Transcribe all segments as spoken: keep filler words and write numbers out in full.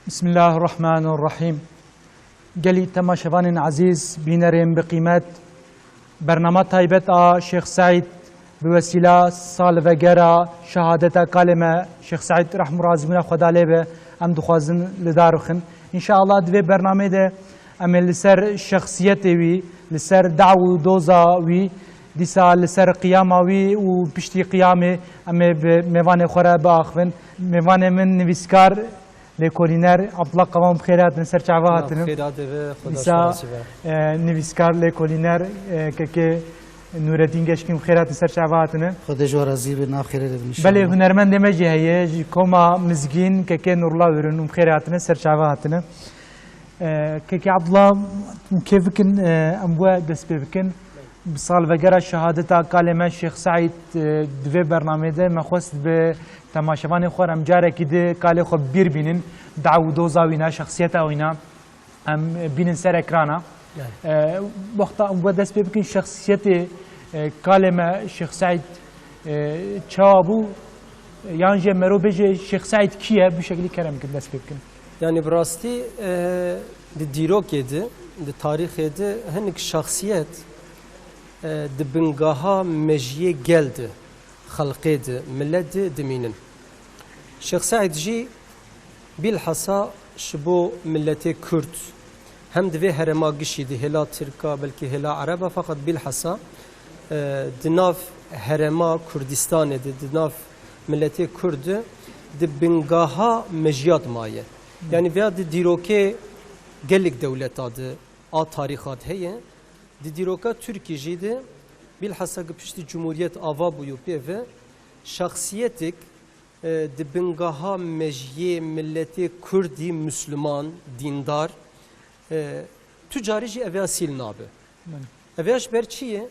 Bismillahirrahmanirrahîm. Gelî temaşevanên ezîz, bînerên bi qîmet, bernama taybet a Şêx Seîd bi wesîla salvegera şehadeta kalê me Şêx Seîd, rehm û razîbûna Xweda lê be, em dixwazin li dar bixin. Înşeallah di vê bernameyê de em ê li ser şexsiyetê wî, li ser daw û doza wî, dîsa li ser qiyama wî û piştî qiyamê em ê bi mêvanê xwe re biaxivin. Mêvanê min nivîskar lêkolîner Abdullah Qavan bi xêr hatine, ser çava hatine. Xêra dibe, Xweda Dîsa, şansî be. E, nivîskar lêkolîner, e, kekê Nûreddîn Geşkîn bi xêr hatine, ser çava hatine. Xwedê ji we razî be, nav xêrê de bin înşallah. Belê, hunermendê me jî heye, ji koma Mizgîn, kekê Nurullah Ürün, bi xêr hatine, ser çava hatine. E, kekê Abdullah, kêf bikin, e, em we dest pê bikin. Bi salvegera şehadeta kalê me Şêx Seîd, e, di vê bernameyê de me xwest bi temaşevanê xwe re em carekî di kalê xwe bi bîr bînin, daw û doza wîna, şexsiyeta wîna em bînin ser ekrana. Belê. E, wexta em we dest pê bikin, şexsiyetê, e, kalê me Şêx Seîd, e, çawa bû? Yan jî mero bêje Şêx Seîd kî ye? Bi şeklî kerem bikin dest pê bikin. Yanî bi rastî, e, di dîrokê de, di tarîxê de hinek şexsiyet, e, di bingeha mejiyê gel de, xelqê de, milet de dimînin. Şêx Seîd jî bîlhesa ji bo miletê Kurd, hem di vê herêma gişî de, hêla Tirka, belkî hêla Ereba, feqet bîlhesa, e, di nav herêma Kurdistanê de, di nav miletê Kurd de, di bingeha mejiya de maye. Yanî vêya di dîrokê gelek dewleta de, a tarîxa de heye. Di dîroka Tirkî jî de, bîlhesa ku piştî Cumhuriyet ava bû û pê ve şexsiyetek, e, di bingeha mejiyê miletê Kurdî, Misliman, dîndar, e, tu carî jî ev ya sîl nabe. Belê. Ev ya ji ber çi ye?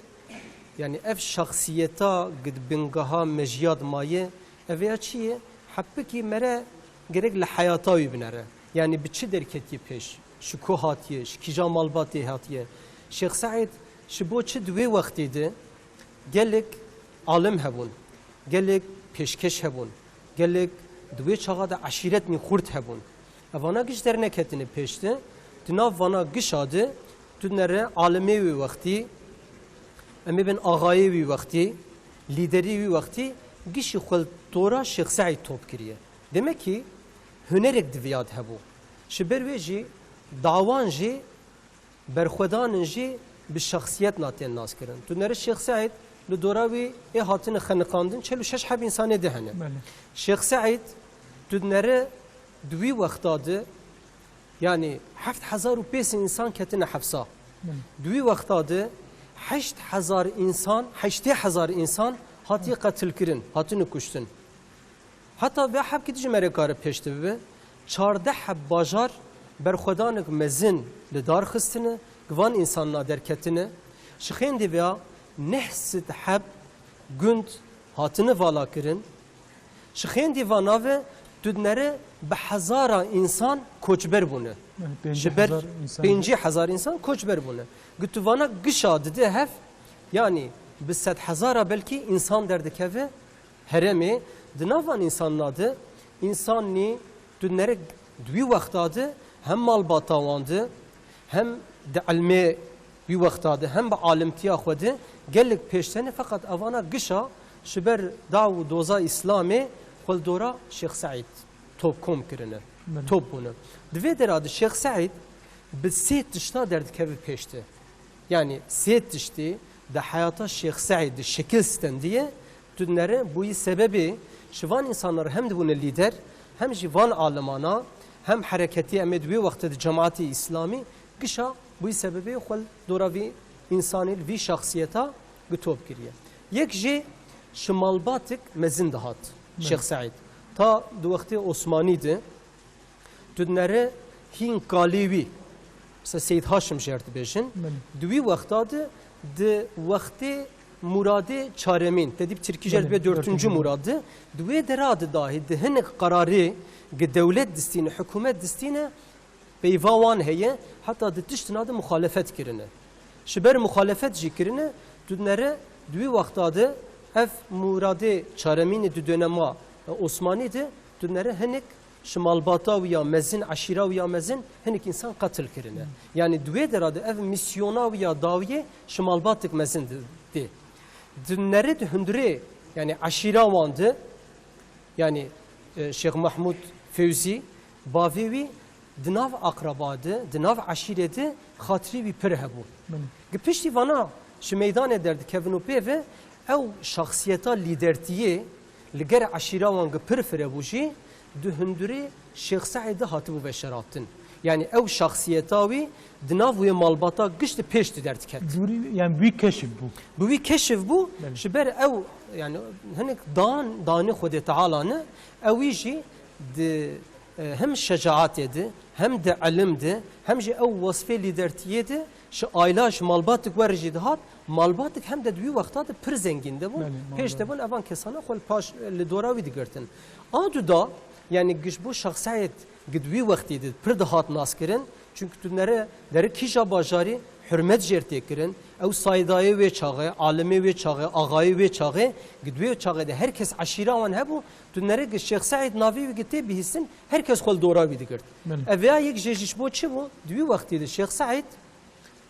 Yanî ev şexsiyeta ku di bingeha mejiya de maye, ev ya çi ye? Hepikî mere gerek li heyata wî binere. Yanî bi çi derketiye pêş? Ji ku hatiye? Ji kîja malbatê hatiye? Şêx Seîd ji bo çi di wê wextê de gelek alim hebûn, gelek pêşkeş hebûn, gelek di wê çaxa de eşîretnî xurt hebûn. Evana giş derneketine pêş de, di nav vana gişa de, tu dinere alimê wî wextî, em ê bin axayê wî wextî, lîderî wî wextî, gişî xwe li dora Şêx Seîd top kiriye. Demek ki hunerek di viya de hebû. Ji ber wê jî dawan jî, berxwedanin jî bi şexsiyetna tên naskirin. Tu nere Şêx Seîd li dora wî ê hatine xeniqandin çel û şeş heb însanê de hene. Belê. Şêx Seîd, tu nere di wî wexta de, yanî heft hezar û pênc sed însan ketine hefsa. Belê. Di wî wexta de heşt hezar însan, heştê hezar însan hatiye qetilkirin, hatine kuştin. Heta vê hebkî dijî me re kare pêş de bibe. Çardeh heb bajar berxwedanek mezin li dar xistine, ku van însanna derketine. Ji xêndî vêya neh sed heb gund hatine vala kirin. Ji xêndî vana ve tu dinere bi hezara însan koçber bûne. Ji ber pêncî hezar însan. Pêncî hezar însan koçber bûne. Ku tu vana gişa dide hev, yanî bi sed hezara belkî însan derdikeve herêmê, di nav van însanna de, însanî tu nere di wî wexta de hem malbata wan de, hem di ilmê wî wexta de, hem bi alimtiya xwe de gelek pêş tene, feqet evana gişa ji ber daw û doza Îslamê xwe li dora Şêx Seîd top kom kirine, Belê. Top bûne. Di vê dera de Şêx Seîd bi sê tişta derdikeve pêş de. Yanî sê tiştî di heyata Şêx Seîd de şekil stendiye, tu dinere bûyî sebebê ji van însanan re hem dibûne lîder, hem jî van alimana, hem hereketê em ê di wê wextê de cemaetê Îslamî gişa bûyî sebebê xwe li dora vî însanî, li vî şexsiyeta bi top kiriye. Yek jê ji malbatek mezin dihat Belê. Şêx Seîd. Ta di wextê Osmanî de, tu dinere hîn kalê wî, mesela Seyyid Haşim jê re dibêjin, Belê. Di wî wexta de, di wextê Muradê çaremîn, te dî bi tirkî jê re Belê, dibe dördüncü dördüncü Murad de, di wê dera de dahî, di hinek qerarê gi dewlet distîne, hikûmet distîne, peyva wan heye, heta di tiştina de muxalefet kirine. Ji ber muxalefet jî kirine, tu dinere di wî wexta de ev Muradê çaremînê di dönema, e, Osmanî de, tu dinere hinek Ji malbata wî ya mezin, eşîra wî ya mezin hinek însan qetil kirine. Yanî di wê dera de ev mîsyona wî ya dawiyê ji malbatek mezin di, dê. Di nerê di hundirê, yanî eşîra wan de, yanî, e, Şêx Mehmûd Fewzî, bavê wî di nav aqraba de, di nav eşîrê de xatirî wî pir hebû. Belê. Gi piştî vana ji meydanê derdikevin û pê ve ew şexsiyeta lîdertiyê li ger eşîra wan gi pir fire bû jî, di hundirê Şêx Seîd de hatibû veşartin. Yanî ew şexsiyeta wî di nav wê malbata giş de pêş de derdiket. Dûrî, yanî bi wî keşif bû. Bi wî keşif bû, Belê. Ji ber ew, yanî hinek dan, danê Xwedê Teala ne, ew wî jî di, e, hem şecaetê de, hem di ilim de, hem jî ew wesfê lîdertiyê de, ji aîla, ji malbatik wer jî dihat, malbatik hem de di wî wexta de pir zengîn de bûn. Belê, malbat. Pêş de bûn, evan kesana xwe li paş, li dora wî digirtin. A du da, yanî giş bo Şexseyed gi di wî wextî de pir dihat naskirin, çunku tu nere deri kîja bajarî hurmet jêr tê kirin, ew saydayê wê çaxê, alimê wê çaxê, axayê wê çaxê, gi di wê çaxê de her kes eşîra wan hebû, tu nere gi Şêx Seîd navê wî gi tê bihîstin, her kes xwe li dora wî digirt. Belê. Ev ya yek jê jî ji bo çi bû? Di wî wextî de Şêx Seîd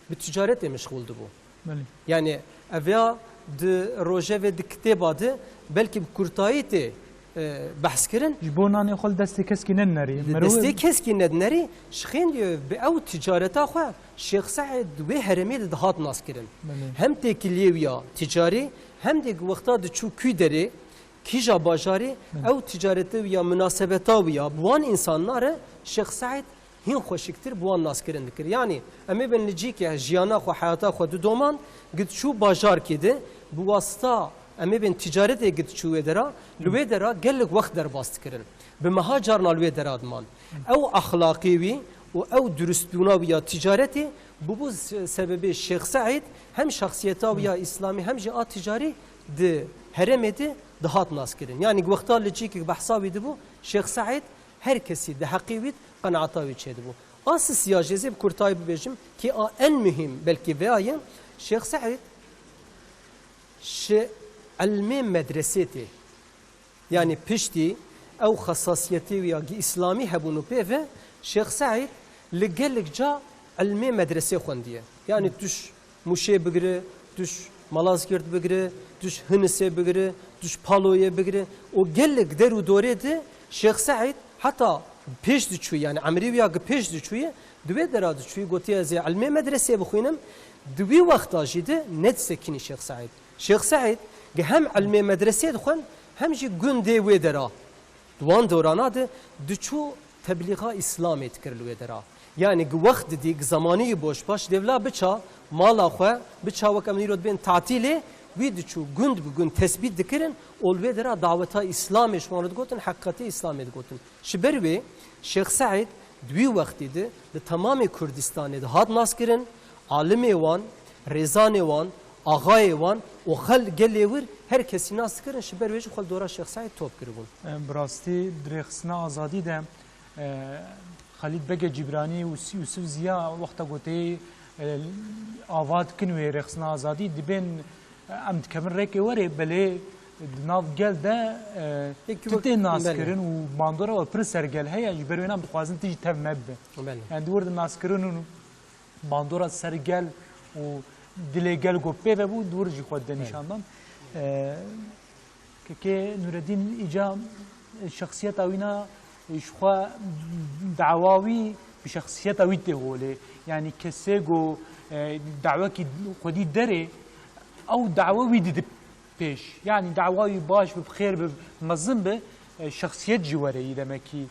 bi ticaretê meşxûl dibû. Belê. Yanî ev ya di rojevê di kitêba de belkî bi kurtayî tê, e, behs kirin. Ji bo nanê xwe li destê keskî nedinerî. Li Merû destê keskî nedinerî, ji xêndî bi ew ticareta xwe Şêx Seîd di wê herêmê de dihat naskirin. Belê. Hem têkiliyê wî ya ticarî, hem de wexta diçû kû derê, kîja bajarê, Belê. Ew ticarete wî ya, munasebeta wî ya bi wan însanna re Şêx Seîd hîn xweşiktir bi wan naskirin dikir. Yanî, em ê bên li cîkê jiyana xwe, heyata xwe didomand, gi diçû bajarkê de, bi wasita, em ê bên ticaretê gi diçû wê dera, li wê dera gelek wext derbas dikirin. Bi meha carna li wê dera diman. Ew exlaqê wî û ew durustbûna wî ya ticaretê bûbû se-, sebebê Şêx Seîd hem şexsiyeta wî ya îslamî hem jî a ticarî di herêmê de dihat naskirin. Yanî wexta li cîkek behsa wî dibû, Şêx Seîd her kesî di heqê wî de qenaeta wî çêdibû. A sisiya jê zê bi kurtayî bibêjim, kê a en muhîm belkî veya ye, Şêx Seîd ji ilmê medresê tê. Yanî piştî ew xesasiyetê wî ya gi îslamî hebûn û pê ve Şêx Seîd li gelek ca ilmê medresê xwendiye. Yanî tu ji Mûşê bigire, tu ji Malazgirt bigire, tu ji Hinisê bigire, tu ji Paloyê bigire û gelek der û dorê de Şêx Seîd heta pêş diçû, yanî emrê wî ya gi pêş diçûye, di wê dera diçûye, gotiye, ez ê ilmê medresê bixwînim, di wî wexta jî de nedisekinî Şêx Seîd. Şêx Seîd gi hem ilmê medresê dixwend, hem jî gundê wê dera. Di wan dorana de diçû teblîxa Îslamê dikir li wê dera. Yanî gi wext didî, gi zemanî yî boş baş, dê vila biça mala xwe, biça wek em îro dibên tatîlê, wî diçû gund bi gund tesbît dikirin û li wê dera daweta Îslamê ji wan re digotin, heqîqetê Îslamê digotin. Ji ber wê Şêx Seîd di wî wextî de li temamê Kurdistanê de hat naskirin, alimê wan, rêzanê wan, axayê wan û xel-, gelê wir her kesî nas dikirin, ji ber wê jî xwe li dora Şêx Seîd top kiribûn. Em, bi rastî di rêxistina azadî de, e, Xelîd Begê Cîbranî û Yûsif Ziya wexta goteyê, e, ava dikin wê rêxistina azadî, dibên, e, em dikevin rêkê werê, belê di nav gel de, e, Yekî tu wek tê nas belê. kirin û bandora we pir ser gel heye, ji ber wê em dixwazin tu jî tev me bibe. Belê. Yani di wir de nas kirin û bandora ser gel û dilê gel ku pê ve bû, di wir jî xwe dide Belê. nîşan dan. E, Kekê Nureddîn îca şexsiyeta wîna ji xwe dawa wî bi şexsiyeta wî tê holê. Yanî kesê ku, e, dawekî xwedî derê ew dawa wî didi pêş. Yanî dawa wî baş bi, bi xêr bi, mezin bi, e, şexsiyet jî were yî demekî.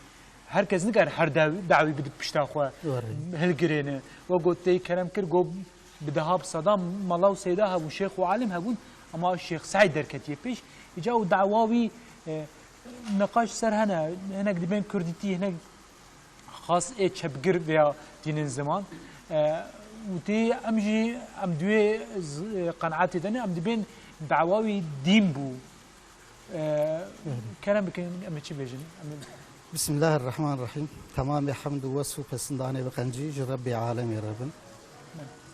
Her kes nikare her daw-, dawî bide pişta xwe Were. hilgirêne. We got tê kerem kir, got bi deha bi sedan mela û seyda hebûn, şêx û alim hebûn, ama Şêx Seîd derketiye pêş. Îca û dawa wî, e, niqaş ser hene, hinek dibên kurdîtî, hinek xas ê çepgir veya dînin ziman. E, û tê em jî, em duê z-, e, qenaetê de ne, em dibên dawa wî dîn bû. Ee, kerem bikin, em ê çi bêjin? Em ê Bismillahirrahmanirrahim. Temamê hemd û wesf û pesindanê bi qencî ji Rebbê alemê re bin.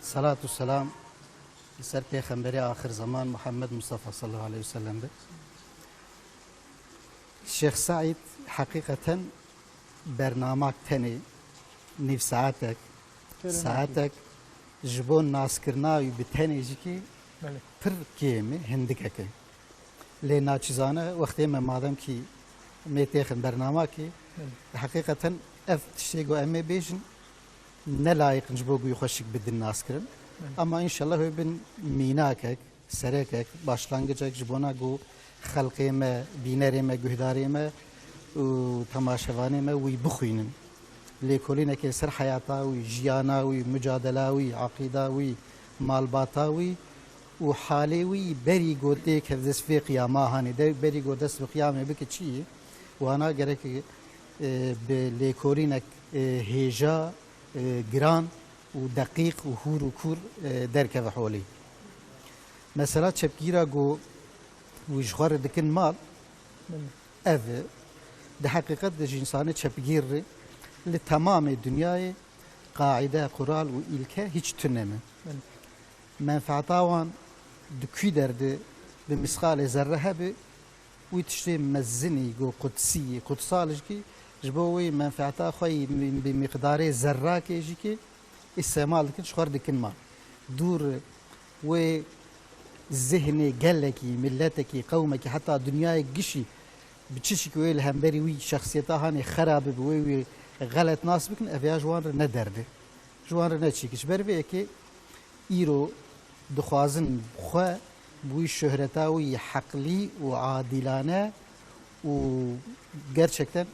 Selat û selam li ser Pêxemberê axir zeman Muhammed Mustafa sallallahu aleyhi ve sellem be. Şêx Seîd heqîqeten Bernamak tenê nîv saetek, Pêre saetek ji bo naskirina wî bi tenê jî kî Belê. Pir kêm e, hindikek e. Lê naçizane wextê me madem kî mê têxin bernamakê, Belê. Heqîqeten ev tiştê ku em ê bêjin ne layiq in ji bo ku wî xweşik bidin naskirin. Belê. Ama înşallah wê bin mînakek, serekek, başlangicek ji bona ku xelkê me, bînerê me, guhdarê me û temaşevanê me wî bixwînin. Lêkolînekê ser heyata wî, jiyana wî, mucadela wî, eqîda wî, malbata wî û halê wî berî ku têkeve dest vê qiyama hanê, de, berî ku dest bi qiyamê bike çi yê? Wana gerek, e, bi lêkolînek, e, hêja, e, giran û deqîq û hûr û kûr, e, derkeve holê. Mesela çepgîra ku wî ji xwe re dikin mal, Belê. Ev e. Di heqîqet de ji însanê çepgîr re li temamê dinyayê qaîde, qural û îlke hîç tune ne. Belê. Menfeeta wan di kû der de bi misqalê zerre hebe, wî tiştê mezinî ku qudsî, qudsal jî kî, ji bo wê menfeeta xwe yî bi miqdarê zerrakê jî kî îstemal dikin, ji xwe re dikin mal. Dûr wê zihnê gelekî, miletekî, qewmekî, heta dinyayê gişî bi çişik wê li hemberî wî şexsiyeta hanê xera bibe, wê wî xelet nas bikin, ev ya ji wan re ne derd e. Ji wan re ne çîk e. Ji ber vê yekê îro dixwazin xwe bi wî şohreta wî heqlî û adîlane û gerçekten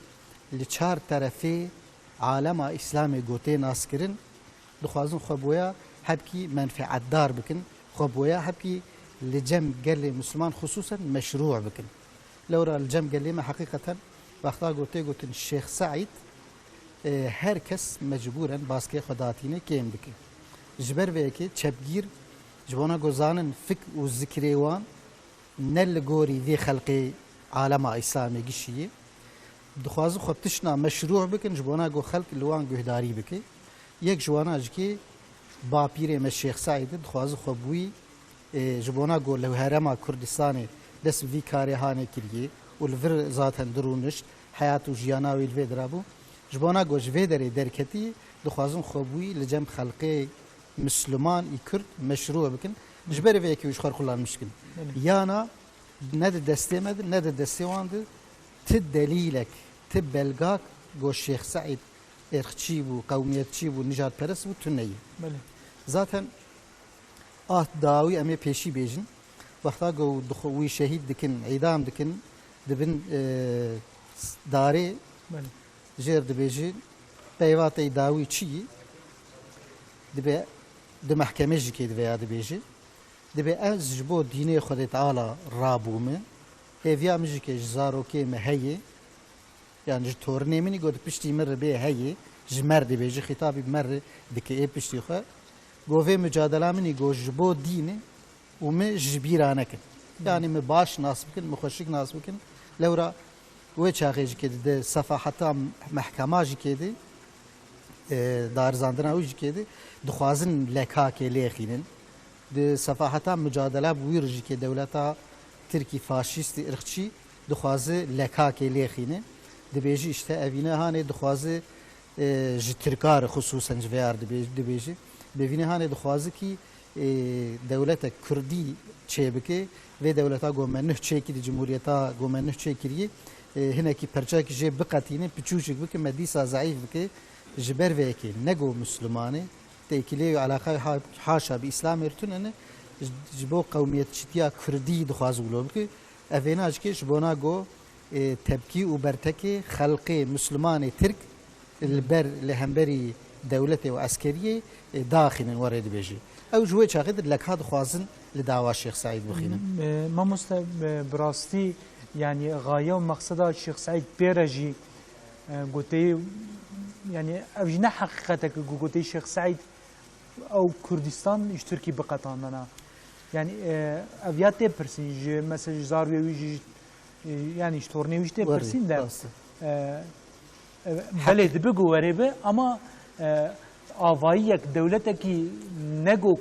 li çar terefê alema Îslamê gotê naskirin, dixwazin xwe bi wêya hebkî menfeetdar bikin, xwe bi wêya hebkî li cem gelê Misliman xisûsen meşrû bikin. Lewra li cem gelê me heqîqeten wexta gotê gotin Şêx Seîd, e, her kes mecbûren baskê xwe datîne kêm dike. Ji ber vê yekê çepgîr ji bona ku zanin fik û zikrê wan ne li gorî vê xelqê alema Îslamê gişî ye. Dixwazin xwe tiştna meşrû bikin ji bona ku xelk li wan guhdarî bike. Yek ji wana jî kê bapîrê me Şêx Seîd e, dixwazin xwe bi wî, e, ji bona ku li herêma Kurdistanê dest bi vî karê hanê kiriye û li vir zaten dirûnişt, heyat û jiyana wî li vê dira bû. Ji bona ku ji vê derê derketî, dixwazin xwe bi wî li cem xelqê Misliman î Kurd meşrû bikin. Ji ber vê yekê wî ji xwe re xulanmiş dikin. Belê. Yana ne di destê me de, ne di destê wan de ti delîlek, ti belgak ku Şêx Seîd êrxçî bû, qewmiyetçî bû, nijadperest bû, tune ye. Belê. Zaten a dawî em ê pêşî bêjin. Wexta ku dixwe-, wî şehîd dikin, îdam dikin, dibin, e, darê Belê. Jêr dibêjin, peyva te dawî çi yî? Dibe di mehkemê jî kê divê ya dibêje. Dibe ez ji bo dînê Xwedê Teala rabûme. Hêviya min jî ke ji zarokê me heye, yani ji torinê min î got piştî min re bê heye, ji me re dibêje, xîtabî me re dike ê piştî xwe. Go vê mucadela min î got ji bo dînê û min ji bîra nekin. Yani min baş nas bikin, min xweşik nas bikin. Lewra wê çaxê jî kê di sefaheta mehkema jî kê di, e, darizandina wî jî kê di, dixwazin lekakê lêxînin. Di sefaheta mucadela bi wî re jî kê dewleta Tirkî faşîstî, irqçî dixwazi lekakê lêxîne. Dibêji işte evîne hanê dixwazi, e, ji Tirka re xisûsen ji vê yar dibê-, dibêji. Bêvîne hanê dixwazi kî, e, dewletek Kurdî çêbike. Vê dewleta ku me nuh çêkirî, cumhuriyeta ku me nuh çêkirî, e, hinekî perçekî jê biqetîne, piçûçik bike, me dîsa zeîf bike. Ji ber vê yekê ne ku Misliman e, têkilê û eleqayê ha-, haşa bi Îslamê re tune ne, ji, ji bo qewmiyetçîtiya Kurdî dixwaze wilo bike. Ev êna jikê ji bona ku, e, tepkî û bertekê xelqê Mislimanê Tirk li ber, li hemberî dewletê û eskeriyê, e, daxînin werê dibêjî. Ew ji wê çaxê di leka dixwazin li dawa Şêx Seîd bixînin. E, mamoste, e, bi rastî, yani, xaye û mexseda Şêx Seîd pê re jî, e, goteyê, yani, ev jî ne heqîqetek e ku goteyê Şêx Seîd ew Kurdistan ji Tirkî biqetandana. Yani, e, ev ya tê pirsîn ji, mesela ji zarokê wî jî, e, yani ji tornê wî jî tê Werê, pirsîn de. Rast e. E, e, Heq- belê dibe ku werê be, ama, e, avayiyek dewletekî ne ku,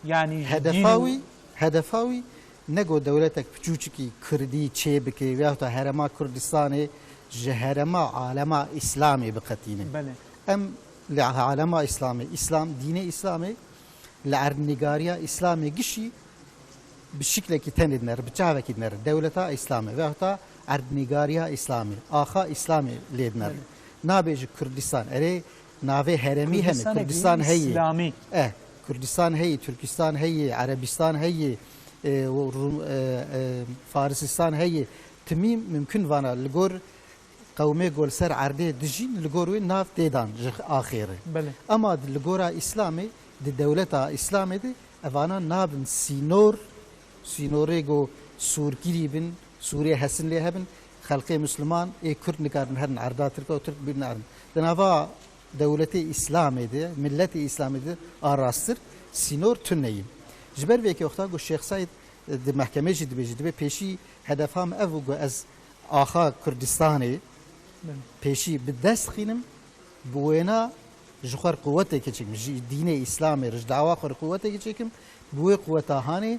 yani ji Hedefa dîn û wî, hedefa wî ne ku dewletek piçûçikî Kurdî çê bike, veyahut da herêma Kurdistanê ji herema alema Îslamê biqetînin. Belê. Em li alema Îslamê, Îslam, dînê Îslamê, li erdnîgariya Îslamê gişî bi şiklekî tenê dinere, bi çavekî dinere. Dewleta Îslamê veyahut da erdnîgariya Îslamê, axa Îslamê lê dinere. Belê. Nabêje Kurdistan, erê navê heremî hene, Kurdistanekî Kurdistan heye. Îslamî. Eh, Kurdistan heye, Türkistan heye, Erebistan heye, e, û Rum-, e, e, Farisistan heye. Timî mimkun vana li gor qewmê ku li ser erdê dijîn, li gor wê nav tê dan ji axê re. Belê. Ema li gora Îslamê, di dewleta Îslamê de evana nabin sînor, sînorê ku sûrkirî bin, sûrê hesin lê hebin, xelkê Misliman ê Kurd nikarin herin erda Tirka û Tirk bînin erin. Di nava dewletê Îslamê de, miletê Îslamê de a rasttir sînor tune ye. Ji ber vê yekê wexta ku Şêx Seîd, e, di mehkemê jî dibêje, dibê pêşî hedefa min ev bû ku ez axa Kurdistanê Belê. pêşî bi dest xînim, bi wêna ji xwe re quweteke çêkim, ji dînê Îslamê re, ji dawa xwe re quweteke çêkim, bi wê quweta hanê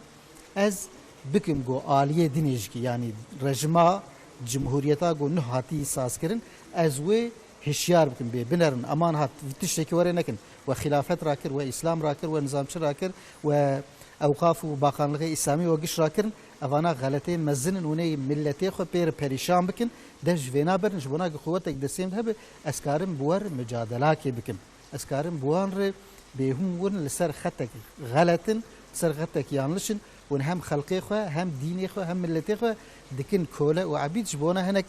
ez bikim ku aliyê dinê jikî, yanî rejima, cumhuriyeta ku nuh hatî sazkirin, ez wê hişyar bikim, bê binerin, aman hat, vî tiştekî were nekin, we xilafet rakir, we Îslam rakir, we nizam çi rakir, we ewqaf û baqanlixê Îslamî we giş rakirin, evana xeleteyên mezin in, hûn ê miletê xwe pê re perîşan bikin, dev ji vêna berin, ji bona ku quwetek destê min de hebe, ez karim bi we re micadelakê bikim. Ez karim bi wan re bêhûn werin li ser xetek xelet in, li ser xetek yanliş in, hûn hem xelkê xwe, hem dînê xwe, hem miletê xwe dikin kole û ebîd ji bona hinek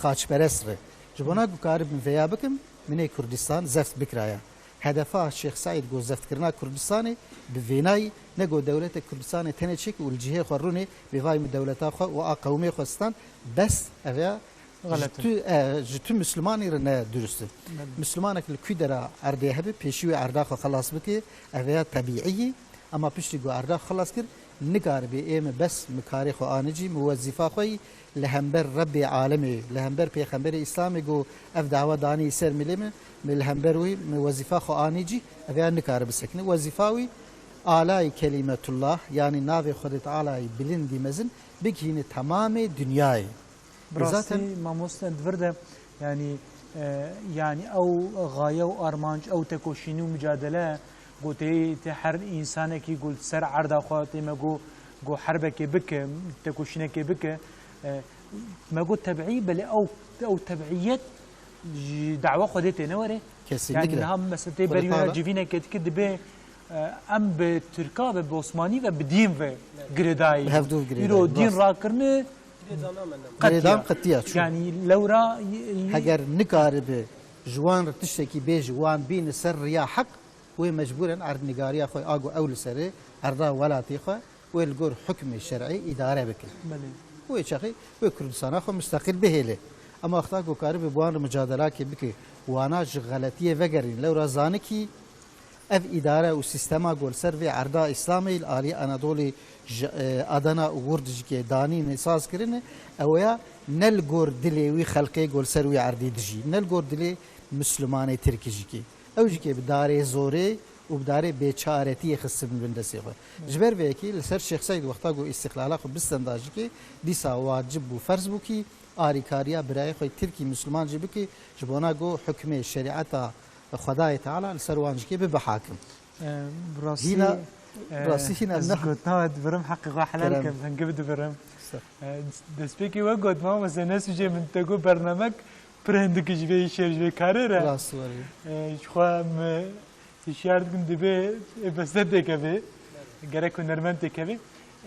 xaçperest re. Ji bona ku karibim vêya bikim, min ê Kurdistan zeft bikiraya. Hedefa Şêx Seîd ku zeftkirina Kurdistanê bi vênayî ne ku dewletek Kurdistanê tenê çêk û li cihê xwe rûnê, bêvayî min dewleta xwe û a qewmê xwe stand, bes ev ya ji Xelet in. tu, e, ji tu Mislimanî re ne durust in. Belê. Mislimanek li ku dera erdê hebe, pêşî wê erda xwe xelas bike, ev ya tebîî ye. Ema piştî ku erda xwe xelas kir, nikaribe ê min bes min karê xwe anî cî, min wezîfa xwe yî li hember Rebbê alemê, li hember Pêxemberê Îslamê ku ev dawa danî ser milê min, min li hember wî min wezîfa xwe anî cî, ev ya nikare bisekine. Wezîfa wî alayî kelîmetullah, yanî navê Xwedê Tealayî bilindî mezin, bigihîne temamê dinyayê. Bi rastî, Zaten mamoste, di vir de, yanî, e, yanî ew xaye û armanc, ew tekoşînî û micadele, ku tê, tê her însanekî ku li ser erda xwe tê me got, ku herbekê bike, tekoşînekê bike, e, me got tebîî, belê ew, ew tebîiyet ji dawa Xwedê tê ne were. Kesinlikle. Yanî niha mesela tê Xwedê berî wina Teala civîneke dike dibe, e, em bi Tirka ve, bi Osmanî ve, bi dîn ve girêdayî. Bi hevdû girêdayî, Îro dîn rast. rakirine Girêdan qetiya. qetiya çû. Yanî lewra y-, y- Heger nikaribe ji wan re tiştekî bêje, wan bîne ser riya heq, wê mecbûren erdnîgariya xwe, a ku ew li serê, erda welatê xwe, wê li gor hukmê şer'î îdare bike. Belê. Wê çaxê wê Kurdistana xwe musteqil bihêle. Ema wexta ku karibe bi wan re mucadelakê bike, wana ji xeletiyê vegerîn, lewra zanikî ev îdare û sîstema ku li ser vê erda Îslamê li alî Anadolê ji, e, Adana û Wurd jikê danîne saz kirine, ew ya ne li gor dilê wî xelkê ku li ser wî erdî dijî, ne li gor dilê Mislimanê Tirkî jikê. Ew jikê bi darê zorê û bi darê bêçaretiyê xistibin bin destê xwe. Ji ber vê yekê li ser Şêx Seîd wexta ku îstîqlala xwe bistenda jikê, dîsa wacib bû, ferz bû kî arîkariya birayê xwe Tirkî Misliman jî bike, ji bona ku hukmê şerîeta Xwedayê Teala li ser wan jikê bibe hakim. E, bi rastî, Hîna, e, rastî hîna ez na- gotina we dibirim, heqê xwe helal Kerem. kim, hingî bidibirim. Estağfurullah. E, destpêkê we got, mamoste, ne sûcê min te got bernamek pir hindik ji vê îşê, ji vê karê re. Rast werî. E, ji xwe em hişyar dikin, divê ê beste têkevê. Gerek hunermend têkevê.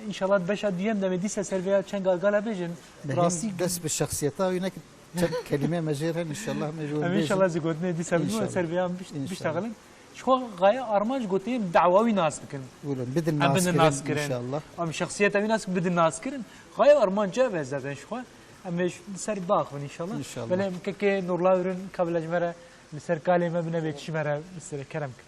Înşallah beşa duyem de em ê dîsa ser vêya çend galgala bêjin. Dehîn Rastî dest bi şexsiyeta wî nekin. Çend kelîme me jê re, înşallah me ji wan Em bêjin. înşallah zî gotinê dîsa bidin, Înşallah. ser vê yan biş-, Înşallah. biştexilin. Ji xwe xaye armanc gotinê em dawa wî nas bikin. Wilo, bidin Em nas bidin kirin, nas kirin. înşallah. Em şexsiyeta wî nas bidin nas kirin. Xaye armanc ev e zaten ji xwe. Em ê li ser baxivin înşallah. Înşallah. Belê em kekê Nurla Ürün kabile ji me re li ser kalê me bine bê çi me re li ser kerem kin.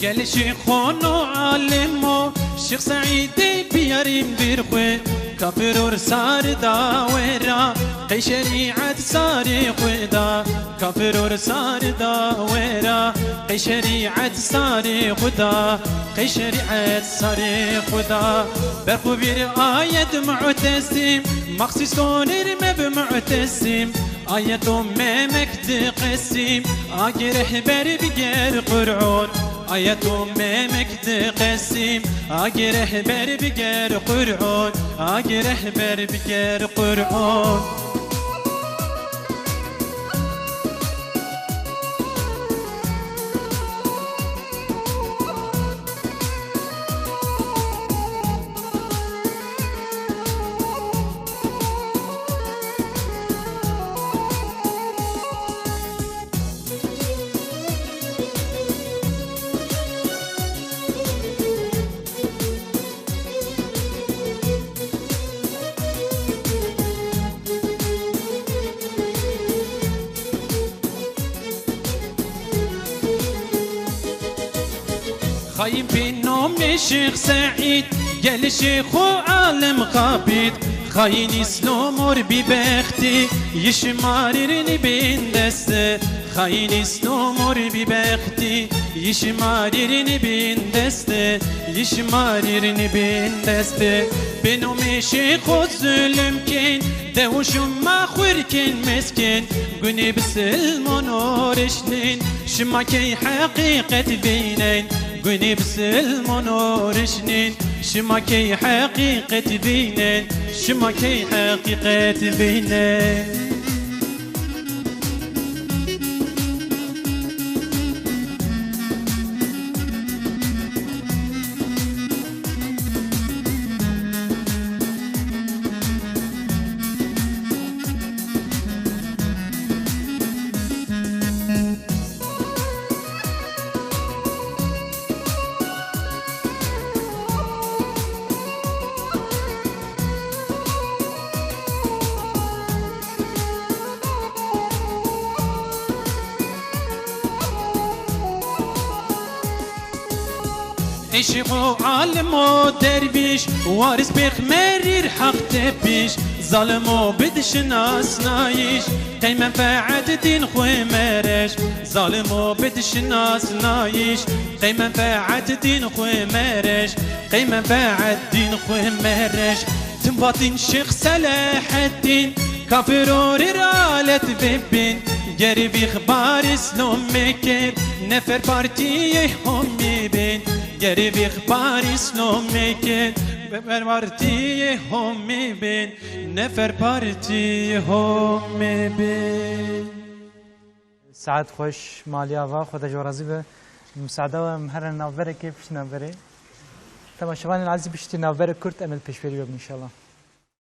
Gelê şêxono alemo, Şêx Seîdê biyarîm bîr xwe, kafiror sar da wera, qey şerîet sarê xwe da, kafiror sar da wera, qey şerîet sarê xwe da, qey şerîet sarê xwe da. Ber xwe vîr ayet mu'tesîm, maxsîs tonir me bi mu'tesîm, ayeto memek di qesîm, agê rehber biger Qur'on. Ayeto memek di qesîm, agê rehber biger Qur'on, agê rehber biger Qur'on. Xayîn pê nomê Şêx Seîd, gelê şêxo alem xapît. Xayîn îslamor bîbextî, yi şimarîrînî bên deste. Xayîn îslamor bîbextî, yi şimarîrînî bên deste. Yi şimarîrînî bên deste. Pê nomê şêxo zulm kên, dew û şima xwir kên mezkên. Gunê bisilmano rişnên, şima key heqîqet vînên. Gunê bisilmano rişnên, şima key heqîqet vînên, şima key heqîqet vînên. Eşîq û alim û dervîş, waris pêxmerîr heq tepîş, zalim û bidşinasnayîş, qey menfeet dîn xwe mereş. Zalim û bidşinasnayîş, qey menfeet dîn xwe mereş, qey menfeet dîn xwe mereş. Tim vatîn Şêx Seleheddîn, kafirorî ralet vebin, gerî vî xbar îslom mekir, nefer partiyê homî bin, gerî vî xbar îslom mekir, nefer partiyê homî bin, nefer partiyê homî bin. Saet xweş, Malî Ava, Xweda ji we razî be. Musada we em herin navberekê, piştî navberê. Temaşevanên ezîz, piştî navberek kurt em ê li pêşberî we bin înşallah.